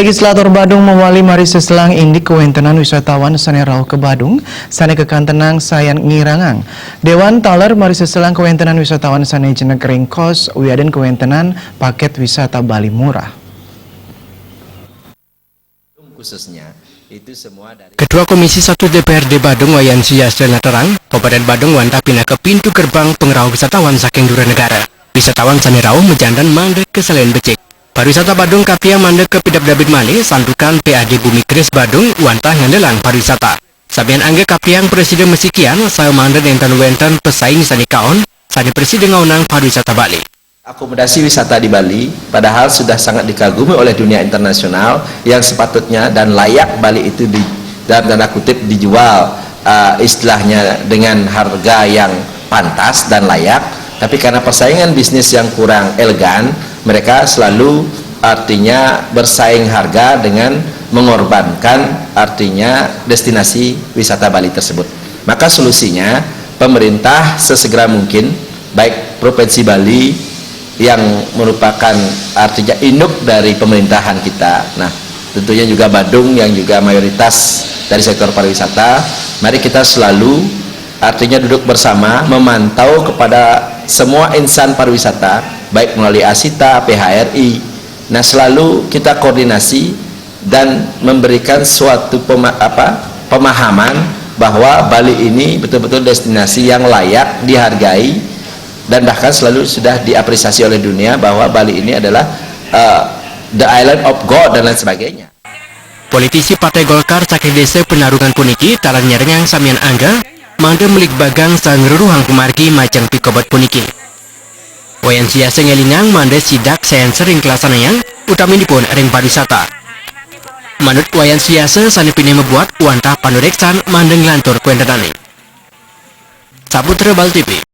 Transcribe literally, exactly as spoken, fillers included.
Legislator Badung mawali mari seselang indik kawéntenan wisatawan sané rauh ka Badung, sané kakantenang sayan ngirangang. Déwan taler mari seselang kawéntenan wisatawan sané jeneg ring kos, wiadin kawéntenan pakét wisata Bali murah. Khususnya, itu semua dari Ketua Komisi satu D P R D Badung Wayan Suyastra naterang, Kabupaten Badung wantah pinaka pintu gerbang pangrauh wisatawan saking dura negara. Wisatawan sané rauh majanten mangda kasalehin becik. Pariwisata Badung kapiang mangda kapidabdabin malih santukan P A D Bumi Keris Badung wantah ngandelang pariwisata. Samian angga kapiang prasida masikian saha mangda nénten wénten pasaing sané kaon, sané prasida ngaonang pariwisata Bali. Akomodasi wisata di Bali padahal sudah sangat dikagumi oleh dunia internasional, yang sepatutnya dan layak Bali itu di, dalam tanda kutip, dijual, eh, istilahnya dengan harga yang pantas dan layak, tapi karena persaingan bisnis yang kurang elegan, mereka selalu, artinya, bersaing harga dengan mengorbankan, artinya, destinasi wisata Bali tersebut. Maka solusinya, pemerintah sesegera mungkin, baik Provinsi Bali yang merupakan, artinya, induk dari pemerintahan kita, nah, tentunya juga Badung yang juga mayoritas dari sektor pariwisata, mari kita selalu, artinya, duduk bersama memantau kepada semua insan pariwisata, baik melalui ASITA, P H R I. Nah, selalu kita koordinasi dan memberikan suatu pema-, apa, pemahaman bahwa Bali ini betul-betul destinasi yang layak dihargai dan bahkan selalu sudah diapresiasi oleh dunia bahwa Bali ini adalah, eh, the island of God dan lain sebagainya. Politisi Partai Golkar saking Désa Penarungan puniki taler nyerengang samian angga mangda mligbagang saha ngruruhang pamargi majeng pikobet puniki. Wayan Suyastra ngélingang mangda sidak sayan sering kalaksanayang, utaminipun ring pariwisata. Manut Wayan Suyastra sané pinih mabuat wantah panuréksan mangda nglantur kawéntenané. Saputra Bali T V.